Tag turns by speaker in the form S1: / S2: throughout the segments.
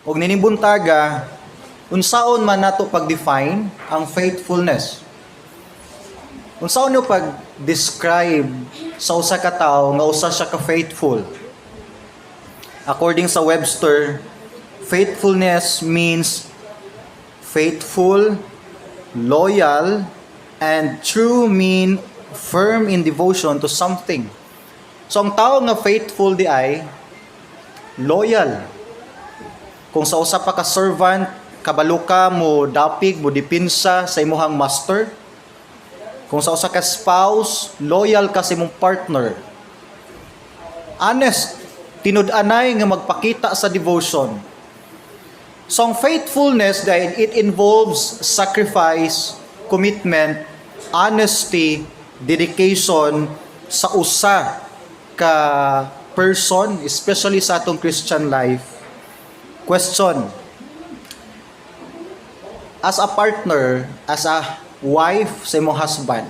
S1: Og nining buntaga, unsaon man nato pag-define ang faithfulness? Unsaon nyo pag-describe sa usa ka tawo nga usa siya ka faithful? According sa Webster, faithfulness means faithful, loyal, and true, mean firm in devotion to something. So ang tao nga faithful diay loyal. Kung sa usa pa ka servant, kabalo ka mo dapig, mo dipinsa sa imuhang master. Kung sa usa ka spouse, loyal ka sa imong partner. Honest, tinud-anay nga magpakita sa devotion. So ang faithfulness dahil it involves sacrifice, commitment, honesty, dedication sa usa ka person, especially sa atong Christian life. Question. As a partner, as a wife sa imong husband,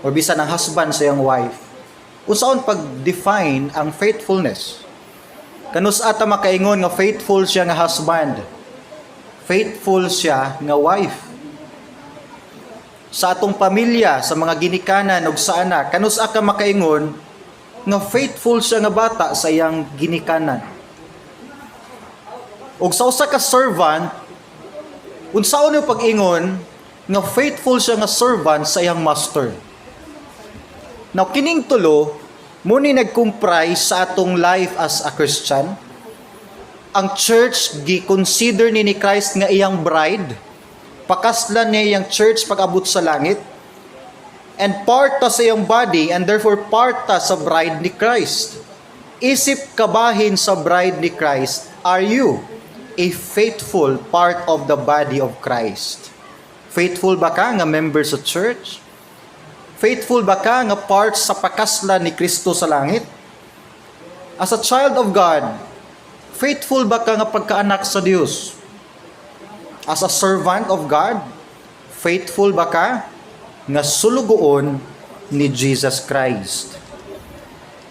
S1: or bisan ang husband sa iyang wife, unsaon pag-define ang faithfulness? Kanus-a ta makaingon nga faithful siya nga husband? Faithful siya nga wife? Sa atong pamilya, sa mga ginikanan ug sa anak, kanus-a ka makaingon nga faithful siya nga bata sa iyang ginikanan? Ug sa usa ka servant, unsaon yung pag-ingon nga faithful siya nga servant sa iyang master? Now, kining tulo, mao ni nag-comprise sa atong life as a Christian. Ang church, gi-consider ni Christ nga iyang bride. Pakaslan niya iyang church pag-abot sa langit. And part ta sa iyang body and therefore part ta sa bride ni Christ. Isip kabahin sa bride ni Christ, are you a faithful part of the body of Christ? Faithful ba ka nga member sa church? Faithful ba ka nga part sa pakaslan ni Kristo sa langit? As a child of God, faithful ba ka nga pagkaanak sa Dios? As a servant of God, faithful ba ka nga sulugoon ni Jesus Christ?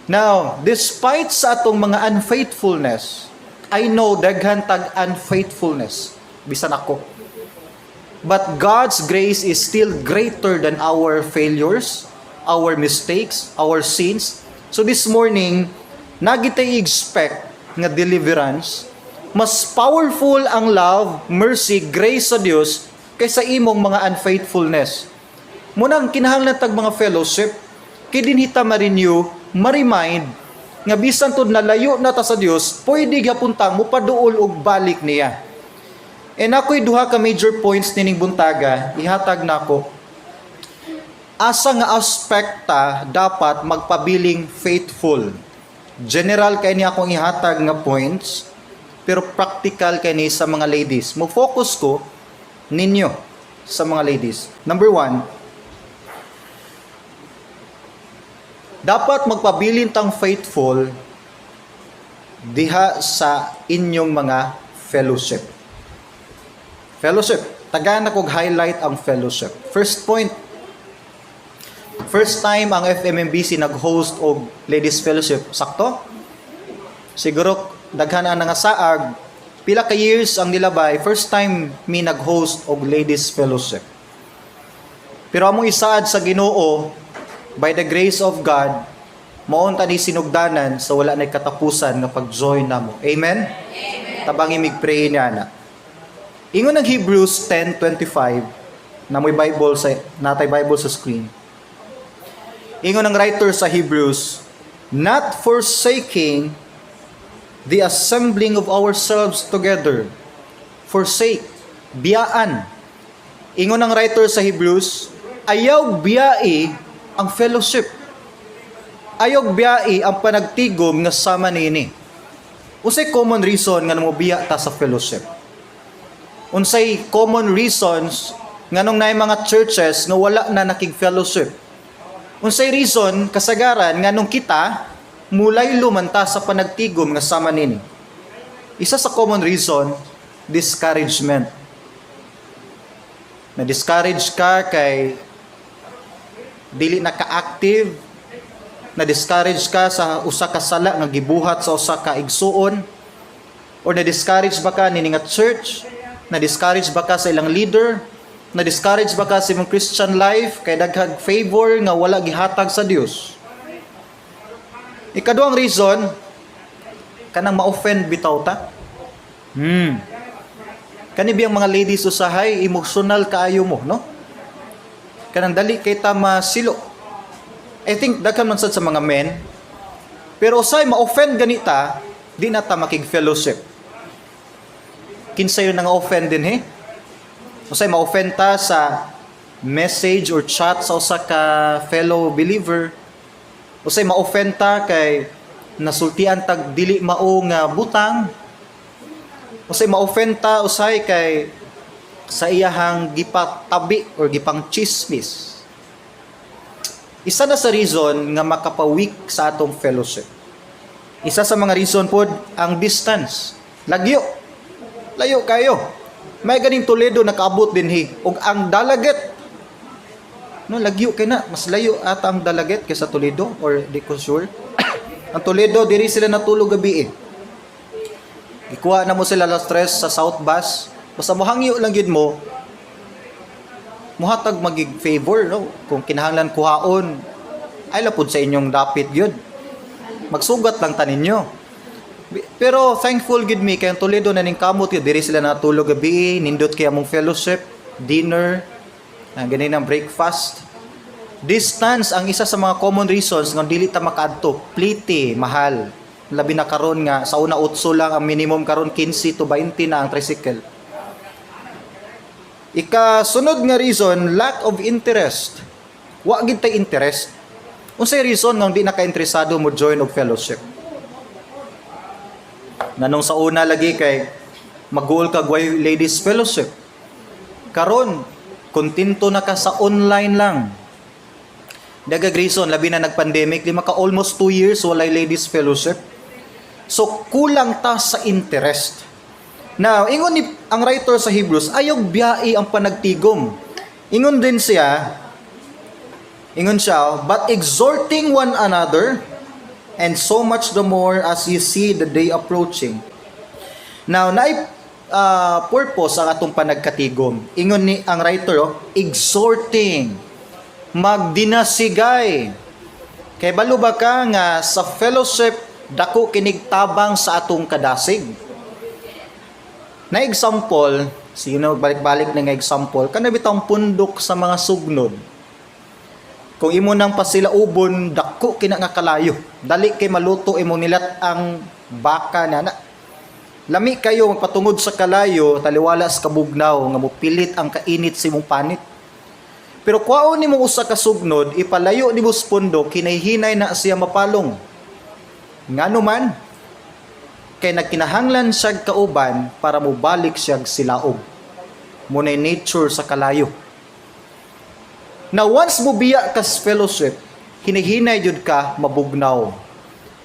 S1: Now, despite sa atong mga unfaithfulness, I know daghan tag unfaithfulness, bisan ako. But God's grace is still greater than our failures, our mistakes, our sins. So this morning, naa gitay expect nga deliverance. Mas powerful ang love, mercy, grace sa Dios kaysa imong mga unfaithfulness. Mao nang kinahanglan tag mga fellowship, kay dinhi ta ma-renew, ma-remind nga bisan tud nalayo na ta sa Dios, pwede gyapon tang mupaduol og balik niya. And ako'y duha ka major points nining buntaga, ihatag nako. Asa nga aspect ta dapat magpabiling faithful? General kay ni akong ihatag nga points, pero practical kay ni sa mga ladies. Mo focus ko ninyo sa mga ladies. Number one, dapat magpabilin tang faithful diha sa inyong mga fellowship. Fellowship. Tagaan na kog highlight ang fellowship. First point, first time ang FMMBC nag-host og Ladies Fellowship. Sakto? Siguro daghan ang nangasaag, pila ka years ang nilabay, first time mi nag-host og Ladies Fellowship. Pero among isaad sa Ginoo, by the grace of God, mao unta ni sinugdanan sa wala na katapusan nga pag-join namo. Amen? Amen. Tabangi mig pray niya na. Ingon ang Hebrews 10:25 na mo'y Bible sa natay Bible sa screen. Ingon ang writer sa Hebrews, "Not forsaking the assembling of ourselves together." Forsake, biyaan. Ingon ang writer sa Hebrews, ayaw biyai ang fellowship. Ayaw biyai ang panagtigom nga sama nini. Unsay common reason nga mobiya ta sa fellowship? Unsay common reasons nganong naay mga churches nga wala na nakig-fellowship? Unsay reason kasagaran nganong kita mulaylo man ta sa panagtigom nga sama nini? Isa sa common reason, discouragement. Na-discourage ka kay dili na ka-active, na-discourage ka sa usa ka sala nga gibuhat sa usa ka igsuon. Or na-discourage ba ka nini nga church? Na-discourage ba ka sa ilang leader? Na-discourage ba ka sa imong Christian life kay daghag favor nga wala gihatag sa Dios? Ikaduhang reason, kanang ma-offend bitaw ta. Kani biyang mga ladies usahay, emotional kaayo mo, no? Kanang dali kay ta masilo. I think daghan man sad sa mga men. Pero usay ma-offend ganita, di na ta makig-fellowship. Kinsa yun nga offend din he? Usay ma-offend ta sa message or chat sa usa ka fellow believer. Usay ma-offend ta kay nasultian tag dili mao nga butang. Usay ma-offend ta usay kay sa iyahang gipatabi or gipang chismis. Isa na sa reason nga makapawik sa atong fellowship. Isa sa mga reason pod ang distance. Lagyo. Layo kayo. May ganing Toledo nakaabot dinhi ug ang Dalaget, no, lagyo kay na, mas layo ata ang Dalaget kaysa Toledo or di ko sure. Ang Toledo, diri sila natulog gabi eh. Gikuha na mo sila alas 3 sa South Bus. Basta mohangyo lang gyud mo, muhatag magig favor, no, kung kinahanglan kuhaon ay lapod sa inyong dapit gyud. Magsugat lang ta ninyo. Pero thankful gid mi kay ang Toledo na ning kamot gyud, diri sila natulog gabi, nindot kay among fellowship, dinner, ang ganin ang breakfast. Distance ang isa sa mga common reasons nga dili ta makaadto. Plite, mahal. Labi na karon nga sa una 8 lang ang minimum, karon 15 to 20 na ang tricycle. Ikasunod nga reason, lack of interest. Wa gid tay interest. Unsay reason nga di na ka interesado mo join og fellowship? Nganong sa una lagi kay mag-goal ka way ladies fellowship. Karon, kontento na ka sa online lang. Dagag reason, labi na nag-pandemic, lima ka almost 2 years walay ladies fellowship. So kulang ta sa interest. Now, ingon ni ang writer sa Hebrews, ayaw biyai ang panagtigom. Ingon din siya, ingon siya, "But exhorting one another, and so much the more as you see the day approaching." Now, naay purpose ang atong panagkatigom. Ingon ni ang writer, oh, exhorting, magdinasigay. Kay balo ba ka nga sa fellowship dako kinig tabang sa atong kadasig? Na example, sino balik-balik na nga example, kana bitang pundok sa mga sugnod. Kung imo nang pasilaubon, dako kina nga kalayo. Dali kay maluto imong nilat ang baka na na. Lami kayo magpatungod sa kalayo, taliwala sa kabugnaw nga mopilit ang kainit sa imong panit. Pero kuwaon nimo usa ka sugnod, ipalayo nimo sa pundok, hinay-hinay na siya mapalong. Ngano man, kay nagkinahanglan siya kauban para mobalik siya silaob. Muna'y nature sa kalayo. Na once mo biya ka sa fellowship, hinihinay jud ka mabugnaw.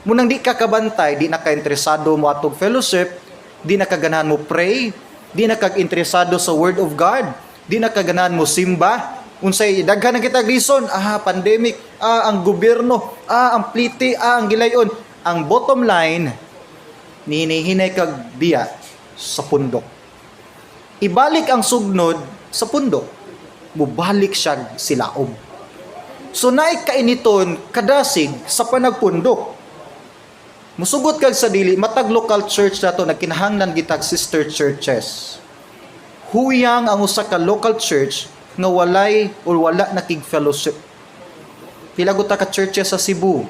S1: Munang di ka kabantay, di na ka interesado mo atog fellowship, di na ka ganahan mo pray, di na ka interesado sa Word of God, di na ka ganahan mo simba. Unsay daghan na kita reason, pandemic, ang gobyerno, ang pliti, ang gilayon. Ang bottom line, nihinihinay kag biya sa pundok. Ibalik ang sugnod sa pundok. Mubalik siya silaob. So naay kainiton kadasig sa panagpundok. Musugot kag sa dili, matag local church nato nagkinahanglan gitag sister churches. Huyang ang usa ka local church nga walay or wala nakig fellowship. Pila gud ta ka churches sa Cebu.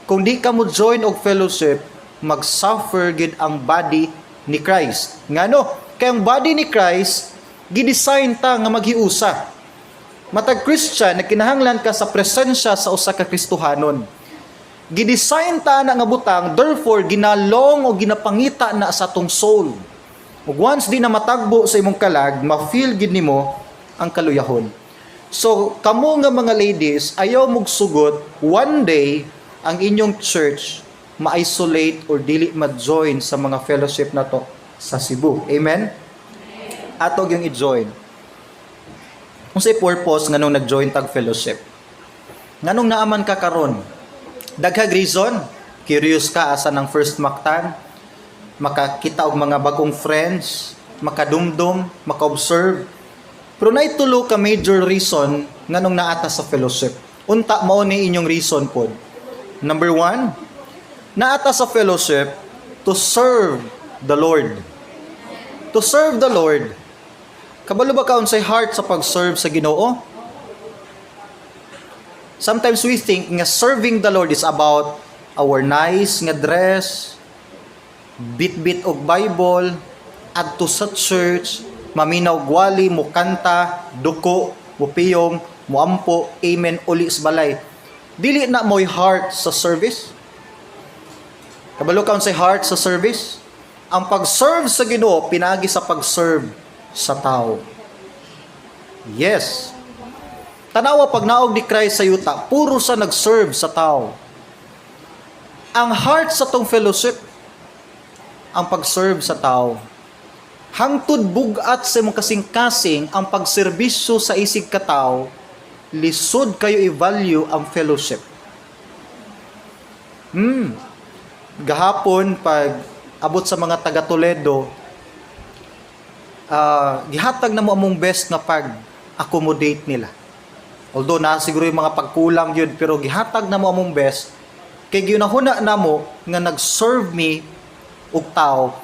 S1: Kung di ka mo join og fellowship, mag-suffer gid ang body ni Christ. Ngano? Kay ang body ni Christ gidesign ta nga maghiusa. Matag Christian nagkinahanglan ka sa presensya sa usa ka Kristohanon. Gidesign ta na nga butang, therefore ginalong o ginapangita na sa atong soul. Ug once di na matagbo sa imong kalag, ma-feel gid nimo ang kaluyahon. So, kamo nga mga ladies, ayaw mugsugot, one day, ang inyong church ma-isolate or dili ma-join sa mga fellowship na to sa Cebu. Amen? Ato yung i-join. Unsay purpose nganong nag-join tag fellowship? Nganong naaman ka karon? Daghag reason, curious ka asa ng First Mactan. Makakita og mga bagong friends, makadumdum, maka-observe. Pero naay tulo ka major reason nganong naa ta sa fellowship. Unta mao ni inyong reason pod. Number one, naa ta sa fellowship to serve the Lord. To serve the Lord. Kabalo ba ka unsay heart sa pag-serve sa Ginoo? Sometimes we think nga serving the Lord is about our nice nga dress, bit-bit og Bible, adto sa church, maminaw og wali, mukanta, duko, mupiyong, muampo, amen, uli sa balay. Dili na mo'y heart sa service. Kabalo ka unsay heart sa service? Ang pag-serve sa Ginoo pinagi sa pag-serve sa tao. Yes. Tanawa pagnaog ni Christ sa yuta, puro sa nag-serve sa tao. Ang heart sa tong fellowship, ang pag-serve sa tao. Hangtod bugat sa imong kasing-kasing ang pagserbisyo sa isig katawo, lisod kayo i-value ang fellowship. Gahapon pag abot sa mga taga Toledo, gihatag na mo among best nga pag accommodate nila. Although na siguro yung mga pagkulang yun, pero gihatag na mo among best kay giunahuna na mo nga nag-serve mi og tao.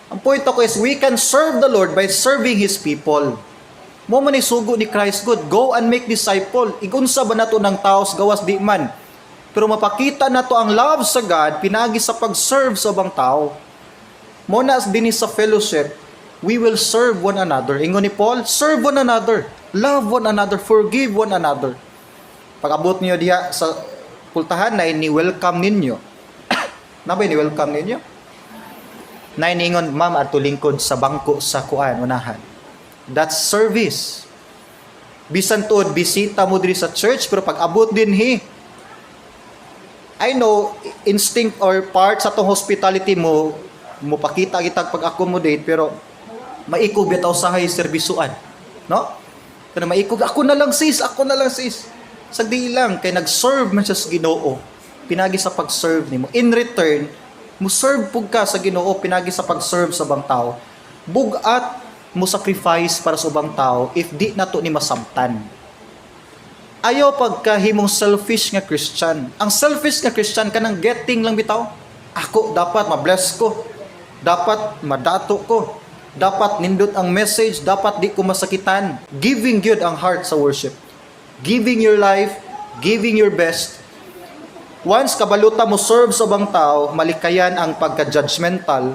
S1: Ang point ako is we can serve the Lord by serving His people. Mao man ni sugo ni Christ God, go and make disciple. Igunsa ba nato ng tao sa gawas? Di man. Pero mapakita nato ang love sa God pinagi sa pag-serve sa ubang tao. Mao na dinhi sa fellowship, we will serve one another. Ingon ni Paul, serve one another, love one another, forgive one another. Pag abot niyo diha sa pultahan na ni welcome ninyo. Na ba ni welcome ninyo? Na ingon, "Ma'am, adto lingkod sa bangko sa kuan unahan." That's service. Bisan tuod bisita mo diri sa church, pero pag abot dinhi, I know instinct or part sa tong hospitality mo mo pakita kitag pag-accommodate, pero maikog bitaw usahay serbisuan, no? Pero maikog, "Ako na lang, sis, ako na lang, sis." Sagdi lang kay nag-serve man siya sa Ginoo pinagi sa pag-serve nimo. In return, mo serve pug ka sa Ginoo pinagi sa pag-serve sa ubang tao. Bugat mo sacrifice para sa ubang tao if di nato ni masabtan. Ayaw pagkahimong selfish nga Christian. Ang selfish nga Christian, kanang getting lang bitaw. Ako dapat ma-bless ko. Dapat madato ko. Dapat nindot ang message, dapat di ko masakitan. Giving good ang heart sa worship. Giving your life, giving your best. Once kabaluta mo serve sa ubang tao, malikayan ang pagka-judgmental,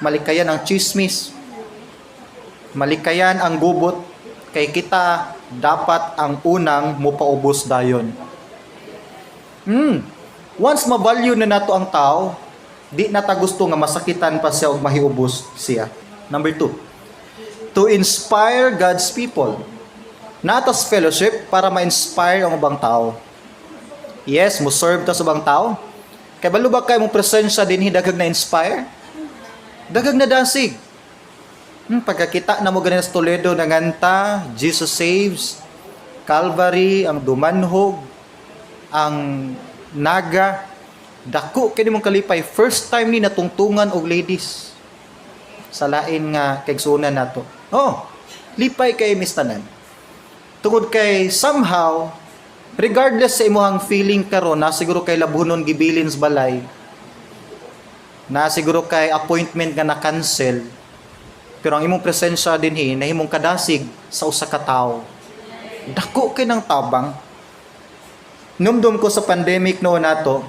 S1: malikayan ang chismis, malikayan ang gubot, kay kita dapat ang unang mupaubos dayon. Once ma-value na nato ang tao, di na ta gusto nga masakitan pa siya o mahiubos siya. Number two, to inspire God's people. Naa ta's fellowship para ma-inspire ang ubang tao. Yes, mo serve ta sa ubang tao. Kay balo ba kay mong presensya dinhi, daghag na inspire? Daghag na dasig. Pagkakita na mo ganin sa Toledo nanganta, Jesus Saves, Calvary, ang Dumanhog, ang Naga, dako kini mong kalipay. First time ni natungtungan og ladies sa lain nga kaigsuonan nato. Oh, lipay kay mis tanan. Tungod kay somehow, regardless sa imuhang feeling karon na siguro kay labhonon gibilin sa balay, na siguro kay appointment nga na-cancel, pero ang imong presensya dinhi nahimong kadasig sa usa ka tawo. Dako kay ng tabang. Numdum ko sa pandemic noon nato,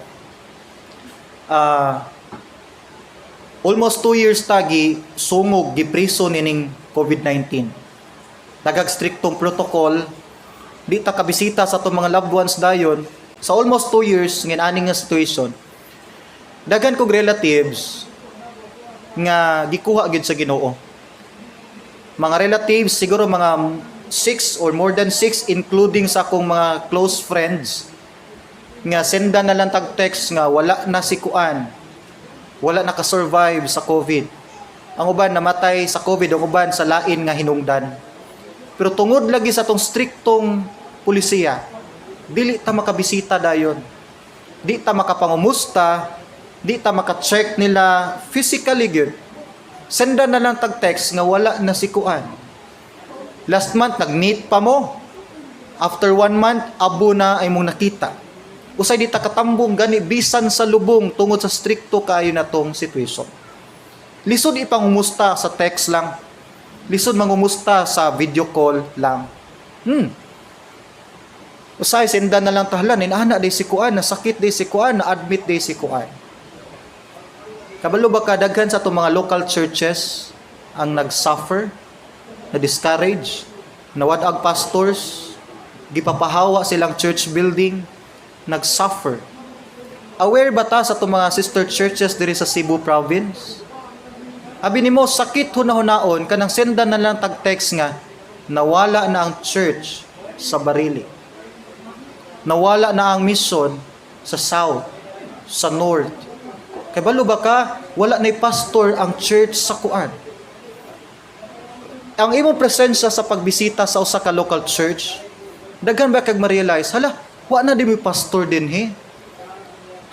S1: almost 2 years tagi sungog, gipriso nining COVID-19. Dagag striktong protocol, di ta kabisita sa atong mga loved ones dayon. Sa almost 2 years ngin ani nga situation, daghan kog relatives nga gikuha gyud sa Ginoo. Mga relatives, siguro mga six or more than six, including sa akong mga close friends nga senda na lang tag text nga wala na si kuan, wala naka-survive sa COVID. Ang uban namatay sa COVID, ang uban sa lain nga hinungdan. Pero tungod lagi sa atong striktong pulisiya, dili ta makabisita dayon, di ta makapangumusta. Di ta maka-check nila physically gyud. Sendan na lang tag text nga wala na si kuan. Last month nag-meet pa mo. After one month, abo na ay mong nakita. Usay di ta katambong gani bisan sa lubong tungod sa strikto kaayo na tong situation. Lisod ipangumusta sa text lang. Lisod mangumusta sa video call lang. Usay sendan na lang tahalan, inana day si kuan, nasakit day si kuan, na-admit day si kuan. Kabalo ba ka daghan sa atong mga local churches ang nag-suffer, na-discourage, nawad-ag pastors, gipapahawa silang church building, nag-suffer? Aware ba ta sa atong mga sister churches diri sa Cebu province? Abi nimo sakit hunahunahon kanang sendan na lang tag text nga nawala na ang church sa Barili. Nawala na ang mission sa south, sa north. Kay balo ba ka, wala na'y pastor ang church sa kuan. Ang imong presensya sa pagbisita sa usa ka local church, daghan ba kag ma-realize, hala, wa na di mo pastor dinhi.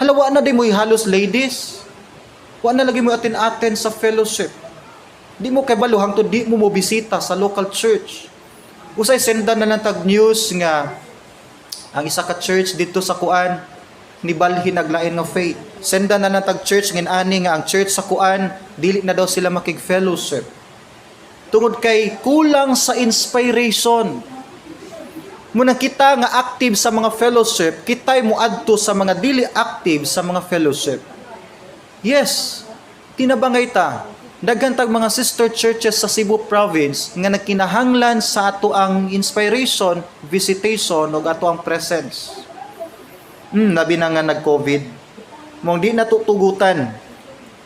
S1: Hala, wa na di mo halos ladies. Wa na lagi mo atin-atin sa fellowship. Di mo kay balo hangtod di mo mobisita sa local church. Usay sendan na lang tag news nga ang isa ka church dito sa kuan nibalhin naglain nga faith. Sendan na lang tag church ngin ani nga ang church sa kuan dili na daw sila makig-fellowship. Tungod kay kulang sa inspiration. Muna kita nga active sa mga fellowship, kita'y moadto sa mga dili active sa mga fellowship. Yes, tinabangay ta. Daghan tag mga sister churches sa Cebu province nga nagkinahanglan sa ato ang inspiration, visitation ug ato ang presence. Labi na nga nag-COVID. Mong di natutugutan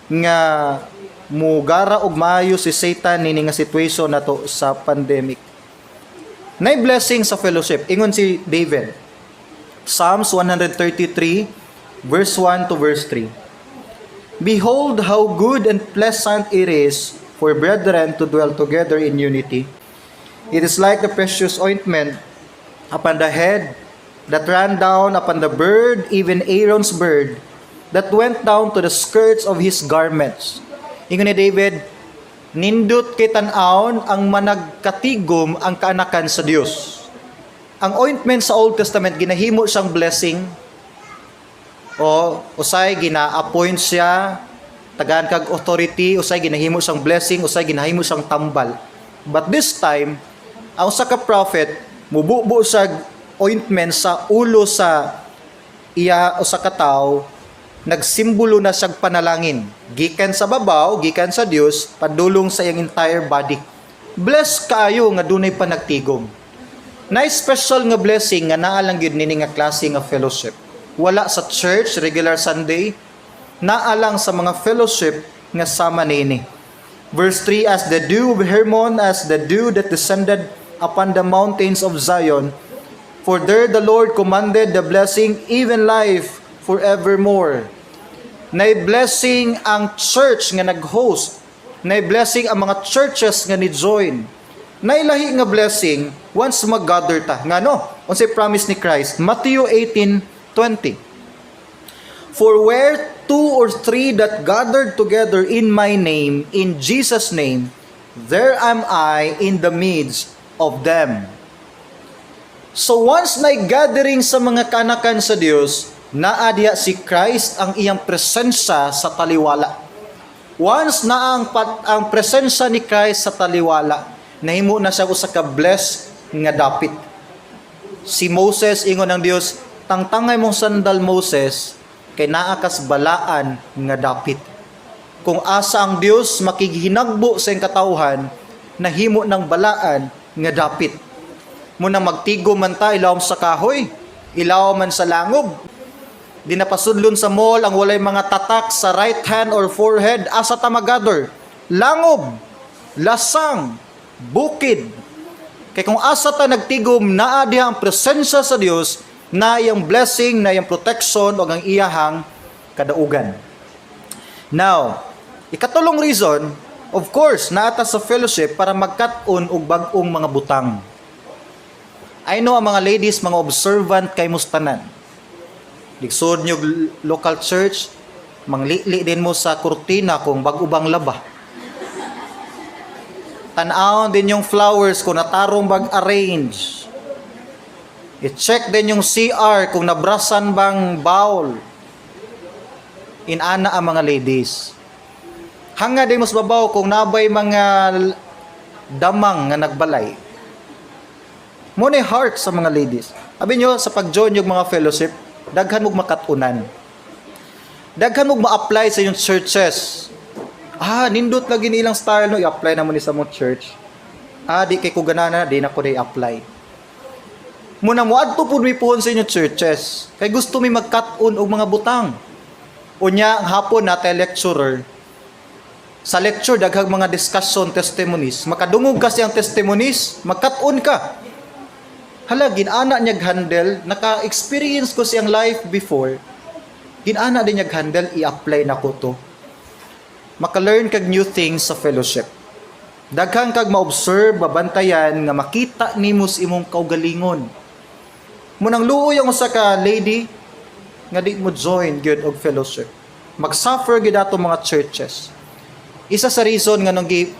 S1: nga mugara og maayo si Satan nini nga situation nato sa pandemic. Nay blessing sa fellowship. Ingon si David. Psalms 133 verse 1 to verse 3. "Behold how good and pleasant it is for brethren to dwell together in unity. It is like the precious ointment upon the head that ran down upon the beard, even Aaron's beard, that went down to the skirts of his garments." Ingon ni David, nindot kay tan-awon ang managkatigom ang kaanakan sa Dios. Ang ointment sa Old Testament ginahimo siyang blessing o usay gina-appoint siya, tagaan kag authority, usay ginahimo siyang blessing, usay ginahimo siyang tambal. But this time, ang usa ka prophet mububo sa ointment sa ulo sa iya usa ka tawo, nagsimbolo na siyang panalangin gikan sa babaw, gikan sa Dios, padulong sa iyang entire body. Bless kaayo nga dunay panagtigom. Na special nga blessing nga naa lang gyud nini nga klase nga fellowship. Wala sa church regular Sunday, naa lang sa mga fellowship nga sama nini. Verse 3, "As the dew of Hermon, as the dew that descended upon the mountains of Zion, for there the Lord commanded the blessing, even life forevermore." Nay blessing ang church nga nag-host. Nay blessing ang mga churches nga ni-join. Nailahi nga blessing once mag-gather ta. Ngano? Unsay promise ni Christ? Matthew 18:20. "For where two or three that gathered together in my name, in Jesus' name, there am I in the midst of them." So once na gathering sa mga kanakan sa Dios, naa diha si Christ, ang iyang presensya sa taliwala. Once na ang presensya ni Christ sa taliwala, nahimo na siya usa ka blessed nga dapit. Si Moses, ingon ng Dios, "Tangtangay mong sandal, Moses, kay naa kas balaan nga dapit." Kung asa ang Dios makighinagbo sa iyang katawhan, nahimo ng balaan nga dapit. Muna magtigo man ta ilawom sa kahoy, ilawom man sa langob. Di na pasudlon sa mall ang walay mga tatak sa right hand or forehead, asa ta magather? Langob, lasang, bukid. Kay kung asa ta nagtigom, naa diha ang presensya sa Dios, na iyang blessing, na iyang protection o ang iyahang kadaugan. Now, ikatulong reason, of course, naa ta sa fellowship para magkat-on og bag-ong mga butang. I know ang mga ladies, mga observant kay mustanan. Ligsod nyo local church, Manglili din mo sa kurtina kung bag-o bang laba. Tan-awon din yung flowers kung natarong bag arrange. I-check din yung CR kung nabrasan bang bowl. Inana ang mga ladies. Hanga din mo sa babaw kung nabay mga damang nga nagbalay. Mo ni heart sa mga ladies. Abi nyo, sa pag-join yung mga fellowship, daghan mong makatunan. Daghan mong ma-apply sa inyong churches. Ah, nindot lagi ni ilang style, no, i-apply na mo ni sa mo church. Ah, di kay ko ganana, di na ko di apply. Muna mo adto pud mi puhon sa inyong churches. Kay gusto mi magkat-on og mga butang. Unya ang hapon na lecturer. Sa lecture daghang mga discussion, testimonies. Makadungog kasi ang testimonies, magkat-on ka. Hala, ginana niya handle, naka-experience ko siyang life before. Ginana din niya handle, i-apply na ko to. Maka-learn kag new things sa fellowship. Daghan kag ma-observe, mabantayan nga makita nimo sa imong kaugalingon. Munang luoy ang usa ka lady nga di mo join gyud og fellowship. Mag-suffer gyud ato mga churches. Isa sa reason nga nung gi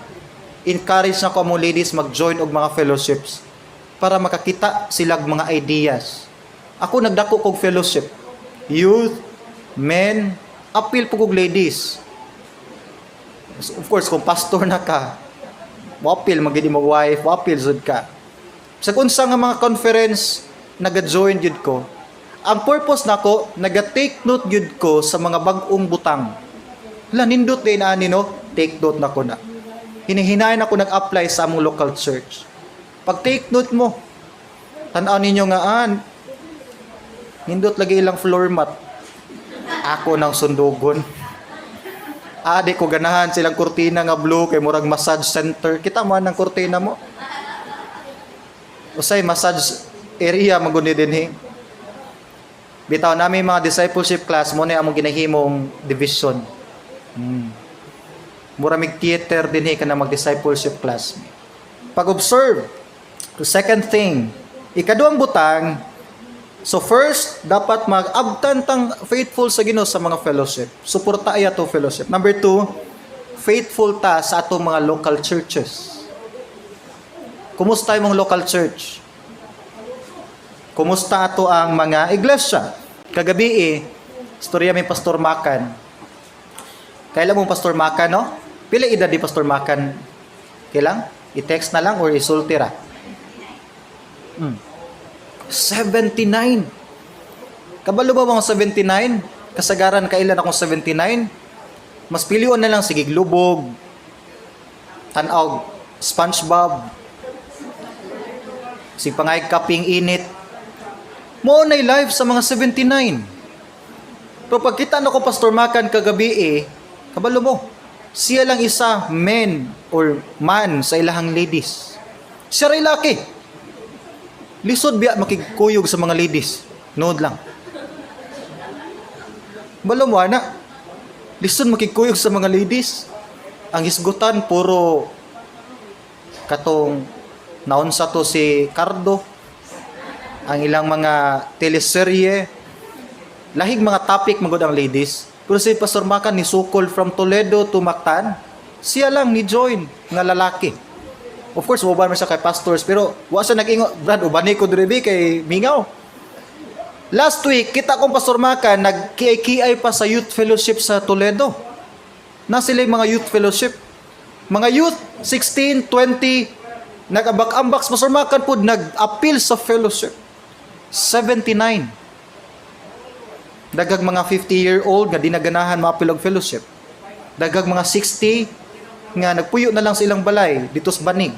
S1: encourage na ko among ladies mag-join og mga fellowships para makakita silag mga ideas. Ako, nagdako kog fellowship. Youth, men, apil po kog ladies. So, of course, kung pastor na ka, moapil man gid mo wife, moapil jud ka. Sa unsa nga mga conference naga-join gyud ko. Ang purpose nako, naga-take note gyud ko sa mga bag-ong butang. Hala, nindot din ani, no, take note na ko na. Hinihinayon ako nag-apply sa among local church. Pag take note mo, tan-aw ninyo nga an, nindot lagi ilang floor mat. Ako nang sundugon. Ah, di ko ganahan silang kurtina nga blue kay murag massage center. Kita mo ang kurtina mo. Usay massage area maguni dinhi. Bitaw nami mga discipleship class mo na among ginahimong division. Mura mig theater dinhi kana mag discipleship class. Pag-observe, the second thing, ikaduhang butang, so first, dapat mag-abtan tang faithful sa Ginoo sa mga fellowship. Suporta ay ato fellowship. Number two, faithful ta sa atong mga local churches. Kumusta imong local church? Kumusta ato ang mga iglesia? Kagabi eh, istorya may Pastor Makan. Kailan mo Pastor Makan, no? Pila edad di Pastor Makan? Kailang? I-text na lang or isulti ra? 79. Kabalo ba mga 79? Kasagaran kailan akong 79? Mas pilion na lang sige lubog. Tan-aw SpongeBob. Sig pangay kaping init. Mo na life sa mga 79. Pero pagkita na ko Pastor Makan kagabi eh, kabalo mo. Siya lang isa men or man sa ilahang ladies. Siya ray laki. Lisod biya makigkuyog sa mga ladies. Nood lang. Balo mo ana. Lisod makigkuyog sa mga ladies. Ang hisgutan puro katong naunsa to si Cardo. Ang ilang mga teleserye, lahig mga topic magod ang ladies. Pero si Pastor Makan ni sukol from Toledo to Mactan, siya lang ni join nga lalaki. Of course, uban man siya kay pastors, pero wa siya nag-ingon, "Brad, ubani ko diri kay mingaw." Last week, kita kong Pastor Makan, nag-kiay-kiay pa sa youth fellowship sa Toledo. Na sila yung mga youth fellowship. Mga youth, 16, 20, nag-ambak-ambak, Pastor Makan po, nag-appeal sa fellowship. 79. Daghag mga 50-year-old nga di naganahan ma-appeal og fellowship. Daghag mga 60 nga nagpuyo na lang sa ilang balay dito sa Banig.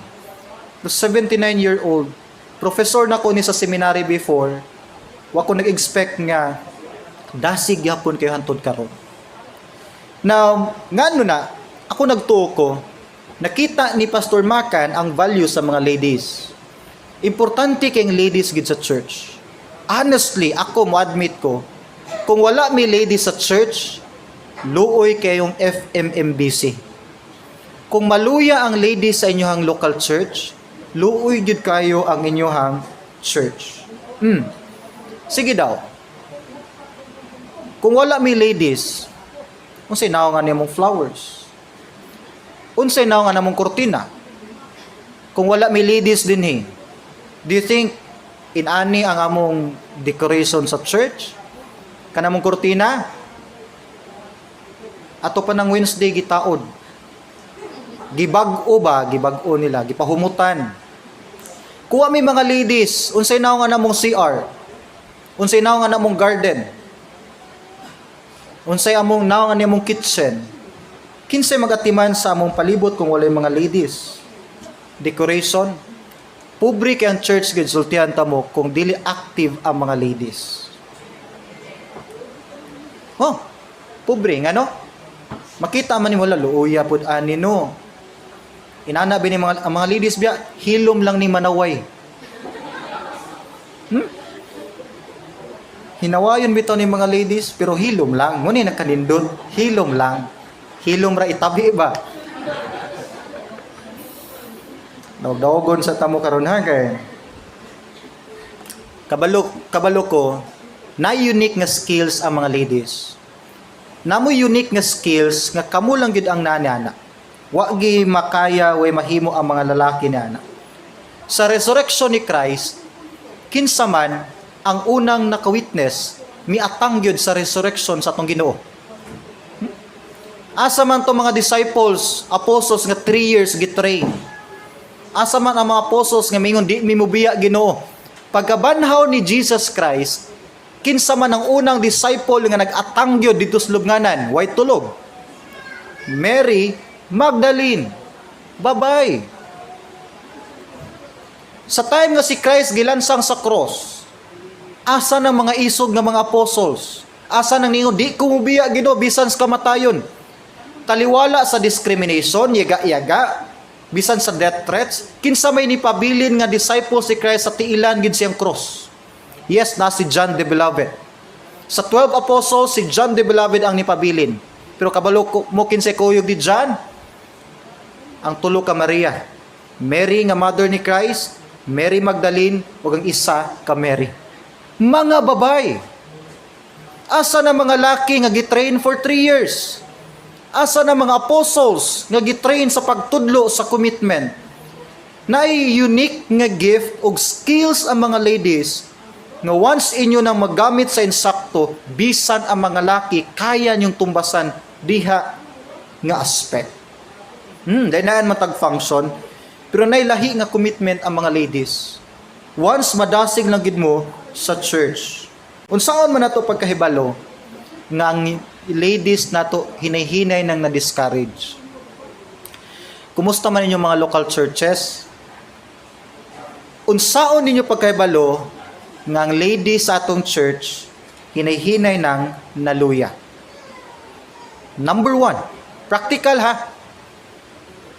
S1: 79-year-old, professor na ko ni sa seminary before, wa ko nag-expect nga dasig gyapon kayo hantod karon. Now, ngano na, ako nagtuo ko, nakita ni Pastor Makan ang value sa mga ladies. Importante kay ladies gid sa church. Honestly, ako mo admit ko, kung wala may ladies sa church, luoy kayong FMMBC. Kung maluya ang ladies sa inyong local church, luoy jud kayo ang inyong church. Sige daw. Kung wala may ladies, Unsay nawong nga nimong flowers? Unsay nawong nga namong kurtina? Kung wala may ladies dinhi, do you think inani ang among decoration sa church? Kanamong kurtina? Ato pa ng Wednesday gitaod. Gibag-o ba? Gibag-o nila. Gipahumutan. Kuha may mga ladies, unsay nawong nga namong CR? Unsay nawong nga namong garden? Unsay among nawong nga namong kitchen? Kinsay magatiman sa among palibot kung walay mga ladies? Decoration. Pobre kay ang church gid, sultihan ta mo, kung dili active ang mga ladies. Oh, pobre ngano? Makita man ni wala luoya pud ani, no. Inana bi ni mga ang mga ladies biya, hilom lang ni manaway. Hinawayon bitaw ni mga ladies, pero hilom lang. Ngunit nagkanindot, hilom lang. Hilom ra itabi ba? Dawg-dawgon sa tamo karon ha, kay kabalo kabalo ko na unique nga skills ang mga ladies. Namo unique nga skills nga kamo lang gyud ang nana. Wa gi makaya, way mahimo ang mga lalaki niana. Sa resurrection ni Christ, kinsa man ang unang naka-witness, miatang gyud sa resurrection sa atong Ginoo? Asa man to mga disciples, apostles nga 3 years gitrain? Asa man ang mga apostles nga mingon, "Di mi mubiya, Ginoo"? Pagkabanhaw ni Jesus Christ, kinsa man ang unang disciple nga nag-atang gyud didto sa lubnganan? Way tulog. Mary Magdalene. Babay. Sa time nga si Christ gilansang sa cross, asa ng mga isog nga mga apostles? Asa nang ningon, "Di ko mubiya, Ginoo, bisan sa kamatayon"? Taliwala sa discrimination, yaga-yaga, bisan sa death threats, kinsa may nipabilin nga disciple si Christ sa tiilan gid siyang cross? Yes, na si John the Beloved. Sa 12 apostles, si John the Beloved ang nipabilin. Pero kabalo ko mo kinsay kuyog ni John? Ang tulo ka Maria. Mary nga mother ni Christ, Mary Magdalene, ug ang isa ka Mary. Mga babay. Asa na mga laki nga gitrain for 3 years? Asa na mga apostles nga gitrain sa pagtudlo sa commitment? Naay unique nga gift og skills ang mga ladies nga once inyo nang magamit sa insakto, bisan ang mga laki kaya niyong tumbasan diha nga aspect. Dahil naan matag function, pero nay lahi nga commitment ang mga ladies. Once madasig lang gid mo sa church. Unsaon man nato pagkahibalo nga ang ladies nato hinay-hinay nang na-discourage? Kumusta man inyong mga local churches? Unsaon ninyo pagkahibalo nga ang ladies sa atong church hinay-hinay nang naluya? Number one, practical ha.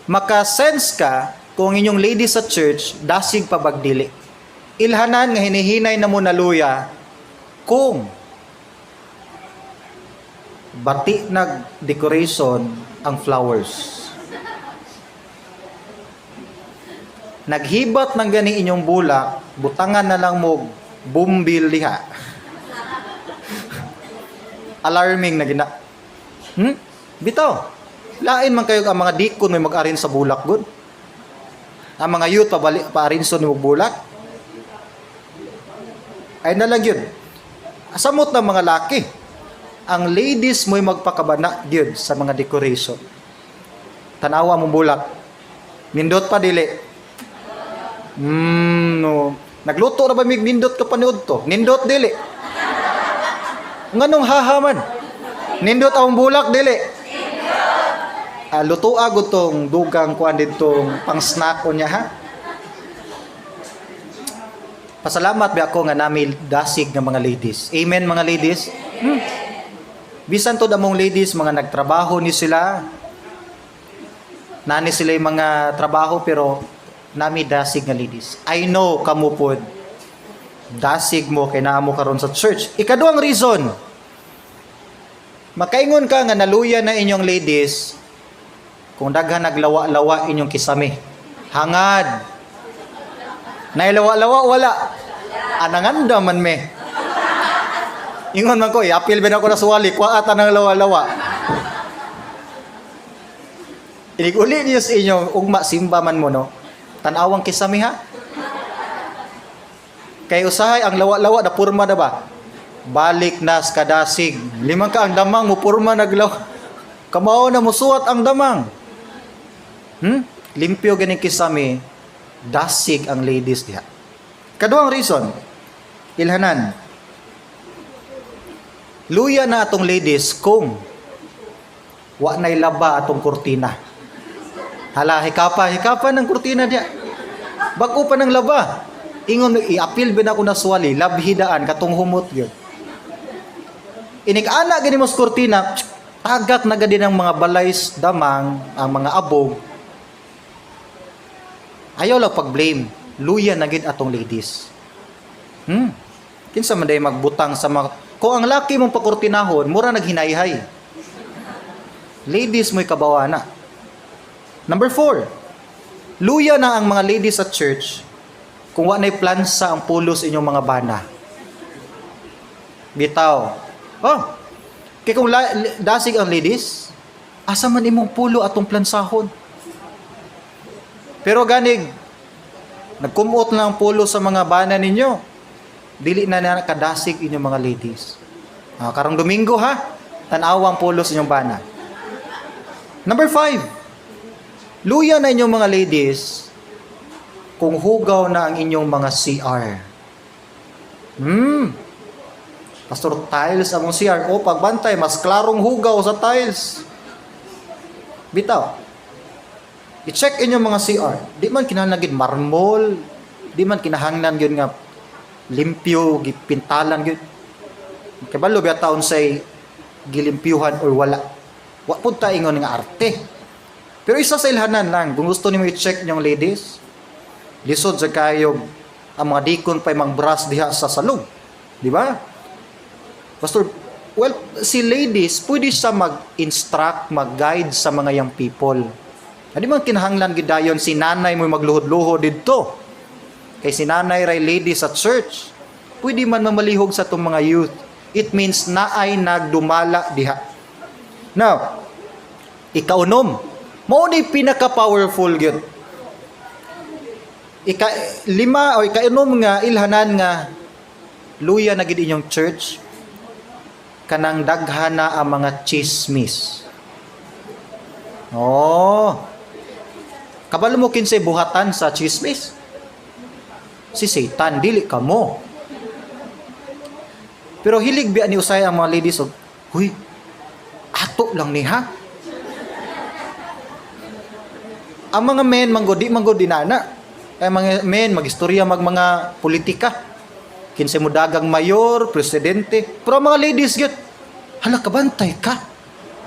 S1: Maka-sense ka kung ang inyong ladies sa church dasig pa bagdili. Ilhanan nga hinihinay na mo naluya kung bati nag decoration ang flowers. Naghibat ng gani inyong bulak, butangan na lang mo bumbil diha. Alarming na gina. Bitaw. Lain man kayo ang mga deacon may mag-arin sa bulak gud. Ang mga youth pabali paarinson ni bulak. Ay na lang yun. Samot ng mga laki. Ang ladies mo'y magpakabana gyud sa mga decoration. Tanawa mong bulak. Nindot pa dili? No. Nagluto na ba mig nindot ka paniud to? Nindot dili? Nganong hahaman? Nindot ang bulak dili? Ah, luto agad tong dugang kuan ditong pang snack ko niya ha. Pasalamat ba ako nga nami dasig nga mga ladies. Amen, mga ladies. Bisan to among ladies, mga nagtrabaho ni sila. Nani sila yung mga trabaho, pero nami dasig nga ladies. I know kamo pod dasig mo kay naa mo karon sa church. Ikaduhang reason. Makaingon ka nga naluya na inyong ladies kung daghan naglawa-lawa inyong kisame. Hangad. Nailawa-lawa wala? Ananganda man me. Ingon man ko, iapil ba na ako na suwali, kuha ata ng lawa-lawa. Inig uli niyo sa inyo, ugma simba man mo, no? Tanawang kisami ha. Kay usahay ang lawa-lawa na purma na ba? Balik nas kadasig. Limang ka ang damang mo purma naglaw. Kamao na musuwat ang damang. Limpyo ganing kisami, dasig ang ladies diha. Kaduhang reason, ilhanan. Luya na atong ladies kung wa na'y laba atong kurtina. Hala, hikapa, hikapa ng kurtina diya. Bag-o pa ng laba. Ingon, i-appeal ba na ako na suwali, labhidaan, katong humot yun. Inig-ana gani mo sa kurtina, tagak na gani ng mga balay damang, ang mga abog. Ayaw lang pag-blame. Luya na gid atong ladies. Kinsa man day magbutang sa mga. Kung ang laki mong pakurtinahon, mura naghinayhay. Ladies mo'y kabawana. Number 4. Luya na ang mga ladies sa church kung wa na'y plansa ang pulos inyong mga bana. Bitaw. Oh. Kay kung dasig ang ladies, asa man imong pulo atong plansahon? Pero ganig, nagkumot lang ang pulo sa mga bana ninyo. Dili na na kadasig inyong mga ladies. Ah, karong Domingo ha, tan-awang pulo sa inyong bana. Number 5. Luya na inyong mga ladies kung hugaw na ang inyong mga CR. Pastor, tiles among CR. O, pagbantay, mas klarong hugaw sa tiles. Bitaw. I-check inyong mga CR. Di man kinahanglan gid marmol. Di man kinahanglan gyud nga limpyo, gipintalan gyud. Kabalo biya taon say gilimpyuhan or wala. Wa pud ta ingon nga arte. Pero isa sa ilhanan lang, kung gusto nimo i-check inyong ladies, lisod sa kayo ang mga deacon pa'y mang-brush diha sa salog. Di ba? Pastor, well, si ladies, pwede siya mag-instruct, mag-guide sa mga young people. Adi man kinahanglan gid dayon si nanay mo magluhod-luhod didto. Kay si nanay ray lady sa church. Pwede man mamalihog sa itong mga youth. It means naay nagdumala diha. Now, ikaunom. Mao ni pinaka-powerful gyud. Ika lima o ikainom nga ilhanan nga luya na gid inyong church kanang daghana ang mga chismis. Oh. Kabalo mo kinsay buhatan sa chismis? Si Satan, dili ka mo. Pero hilig biya ni usay ang mga ladies og, "Huy, ato lang ni ha." Ang mga men manggod di manggod dinana. Kay mga men magistorya mag mga politika. Kinsay mo dagang mayor, presidente. Pero ang mga ladies gyud, "Hala, kabantay ka.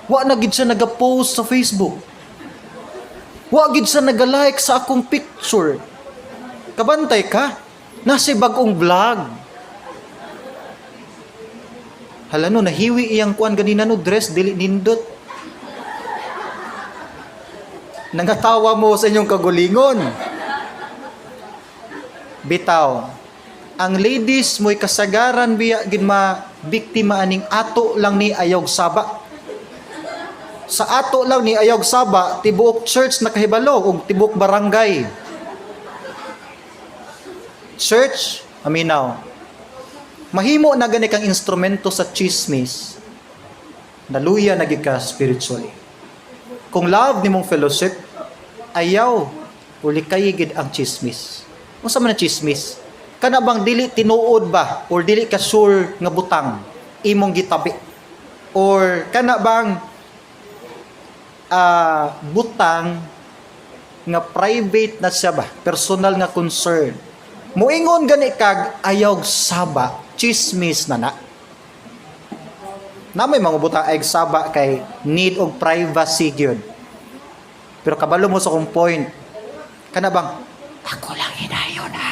S1: Wa na gid siya naga-post sa Facebook. Wa gid siya naga-like sa akong picture. Kabantay ka. Nasa bag-ong vlog. Hala no, nahiwi iyang kuan ganina no, dress, dili nindot." Nangatawa mo sa inyong kagulingon. Bitaw. Ang ladies mo'y kasagaran biya gid ma biktima aning ato lang ni ayog saba. Sa ato lang ni ayog saba, tibuok church nakahibalo ug tibuok barangay. Church, aminaw. Mahimo na gani kang instrumento sa chismis, naluya na gid ka spiritually. Kung love nimong fellowship, ayaw uli kay gid ang chismis. Unsa man ang chismis? Kana bang dili tinuod ba or dili ka sure nga butang imong gitabi? Or kana bang butang nga private na siya ba, personal nga concern? Moingon gani kag ayaw saba, chismis na na. Na may mga butang ay saba kay need og privacy gyud. Pero kabalo mo sa akong point. Kana bang ako lang hinayon ha.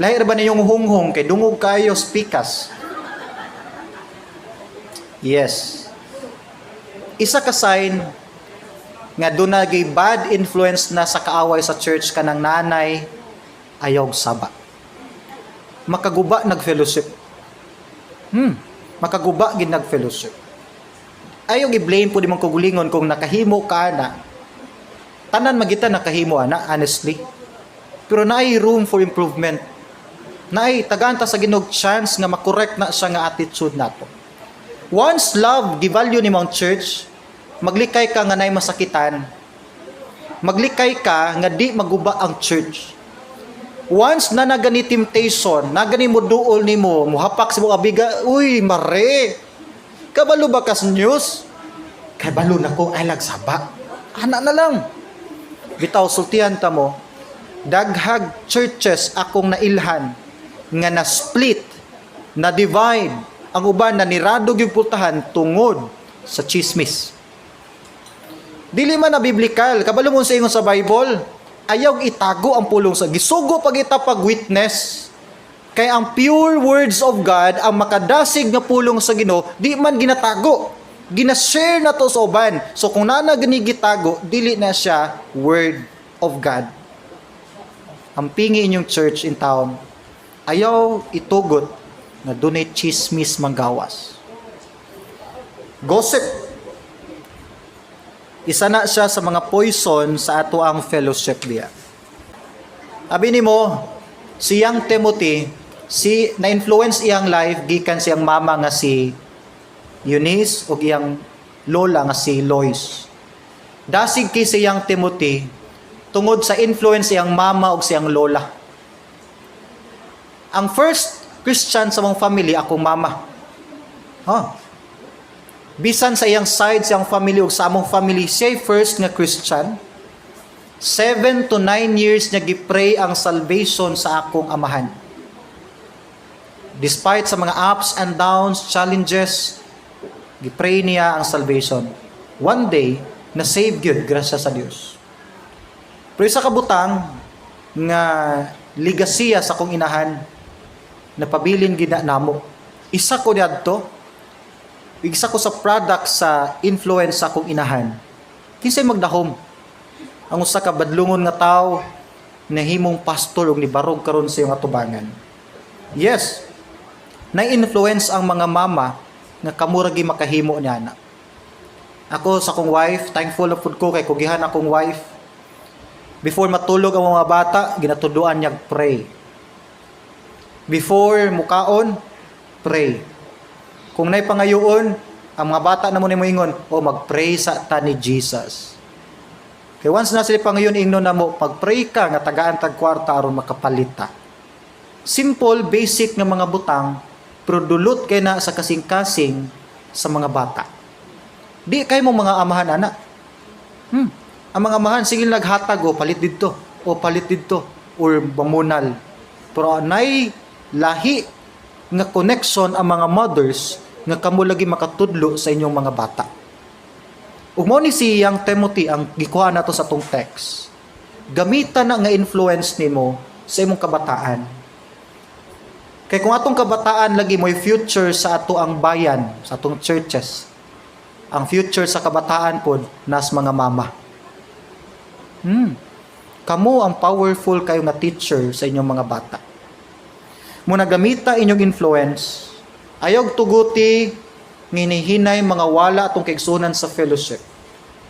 S1: Lahi ra ba ninyong hunghong kay dungog kayo spikas? Yes. Isa ka sign nga doon na bad influence na sa kaaway sa church kanang nanay ayaw saba. Makaguba nag-fellowship. Makaguba gid nag-fellowship. Ayaw i-blame po di mong kaugalingon kung nakahimo ka na. Tanan magita nakahimo ana, honestly. Pero naay room for improvement. Naay tagaan ta sa Ginoo chance nga makorek na siya nga attitude nato. Once love gi-value nimo ang church, maglikay ka nga naay masakitan. Maglikay ka nga di maguba ang church. Once na nagani temptation, nagani mo duol nimo, muhapak sa mo abiga, "Uy, mare. Kabalo ba kas news?" "Kabalo na ko, ay lagsaba." Ana na lang. Bitaw sultihan ta mo, daghag churches akong nailhan nga na split, na divide, ang uban na nirado yung pultahan tungod sa chismis. Dili man na biblical, kabalo mo sa ingon sa Bible, ayaw itago ang pulong sa gisugo pag ita pag witness. Kay ang pure words of God, ang makadasig nga pulong sa Ginoo, di man ginatago. Gina-share na to sa uban. So kung naa na gani gitago, dili na siya word of God. Ang pingi inyong church in town, ayaw itugot na dunay chismis manggawas. Gossip. Isa na siya sa mga poison sa ato ang fellowship diya. Abi nimo, si young Timothy, si na-influence iyang life gikan siyang mama nga si Eunice ug iyang lola nga si Lois. Dasig kay si young Timothy tungod sa influence iyang mama ug siyang lola. Ang first Christian sa mong family, akong mama. Huh. Bisan sa iyang side, siyang family ug sa among family, siya first nga Christian. 7 to 9 years niya gipray ang salvation sa akong amahan. Despite sa mga ups and downs, challenges, gipray niya ang salvation. One day, na-save gyud, grasya sa Dios. Pero isa ka butang nga ligasiya sa akong inahan, napabilin gina namo. Isa ko niadto, isa ko sa product sa influence sa akong inahan. Kinsay magdahom? Ang usa ka badlungon nga tawo nahimong pastor ug nibarog karon sa iyong atubangan. Yes, na-influence ang mga mama nga kamura gi makahimo niya na. Ako sa akong wife, thankful na pud ko kay kugihan akong wife. Before matulog ang mga bata, ginatuduan niya pray. Before mukaon, pray. Kung nay pangayoon, ang mga bata na mo ni moingon, "Oh, mag-pray sa ta ni Jesus." Kay once na sila pangayon, ingnon na mo, "Pag-pray ka nga tagaan tag kwarta aron makapalit ta." Simple, basic nga mga butang, pero dulot kay na sa kasing-kasing sa mga bata. Di kay mo mga amahan ana. Ang mga amahan sige naghatag o palit didto o palit didto or bamunal. Pero anay lahi nga connection ang mga mothers nga kamo lagi makatudlo sa inyong mga bata. Ug mao ni si Young Timothy ang gikuha nato sa atong text. Gamitan na nga influence nimo sa imong kabataan. Kay kung atong kabataan lagi mo'y future sa ato ang bayan, sa atong churches. Ang future sa kabataan pod nas mga mama. Kamo ang powerful kayo nga teacher sa inyong mga bata. Muna gamita inyong influence. Ayaw tuguti nginihinay mga wala atong kaigsunan sa fellowship.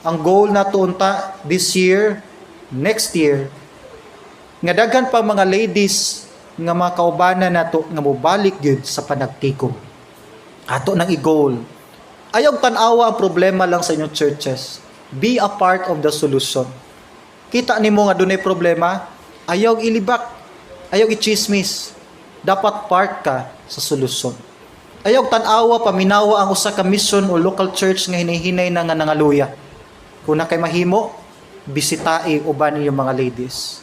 S1: Ang goal nato unta this year, next year, nga daghan pa mga ladies nga mga kaubanan nato nga mobalik gyud sa panagtikom. Ato nang i-goal. Ayaw tan-awa ang problema lang sa inyong churches. Be a part of the solution. Kita nimo nga dunay problema, ayaw ilibak, ayaw i-chismis. Dapat part ka sa solusyon. Ayaw tan-awa paminawa ang usa ka mission o local church nga hinihinay na nga nangaluya. Kung na kay mahimo, bisitai uban inyong mga ladies.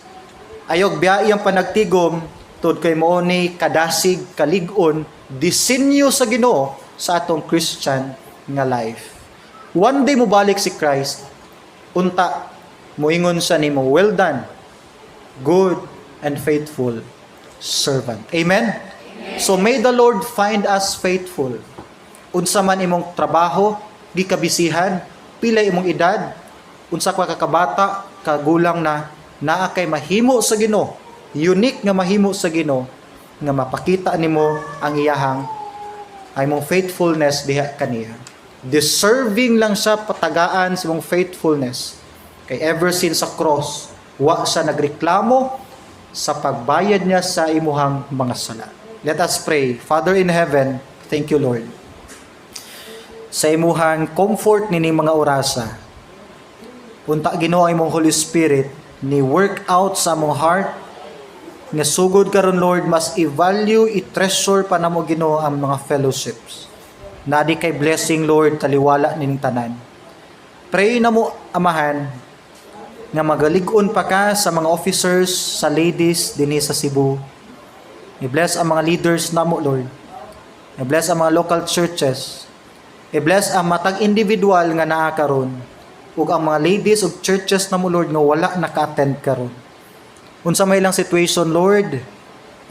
S1: Ayaw biyai ang panagtigom tud kay mao ni kadasig kalig-on disenyo sa Ginoo sa atong Christian nga life. One day mobalik si Christ, unta moingon siya nimo, "Well done, good and faithful servant." Amen? So may the Lord find us faithful. Unsa man imong trabaho, gikabisihan, pila imong edad, unsa ka kabata, kagulang na, naa kay mahimo sa Ginoo, unique nga mahimo sa Ginoo nga mapakita nimo ang iyahang ay mong faithfulness diha kaniya. Deserving lang siya patagaan sa imong faithfulness. Kay ever since sa cross, wa siya nagreklamo sa pagbayad niya sa imuhang mga sala. Let us pray. Father in heaven, thank you, Lord, sa imuhang comfort nini mga orasa. Unta, Ginoo, ang imong Holy Spirit ni work out sa among heart nga sugod karon, Lord, mas i-value, i-treasure pa namo, Ginoo, ang mga fellowships. Nadi kay blessing, Lord, taliwala nining tanan. Pray namo, Amahan, nga magalig-on pa ka sa mga officers sa ladies dinhi sa Cebu. I-bless ang mga leaders namo, Lord. I-bless ang mga local churches. I-bless ang matag individual nga naa karon ug ang mga ladies ug churches namo, Lord, nga wala naka-attend karon. Unsa may lang situation, Lord,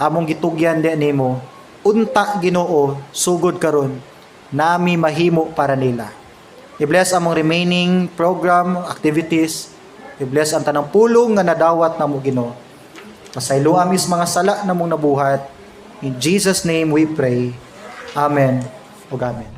S1: among gitugyan di nimo. Unta, Ginoo, sugod karon nami mahimo para nila. I-bless among remaining program activities. I-bless ang tanang pulong nga nadawat namo, Ginoo. Pasayloa mi sa mga sala namong nabuhat. In Jesus' name we pray. Amen ug amen.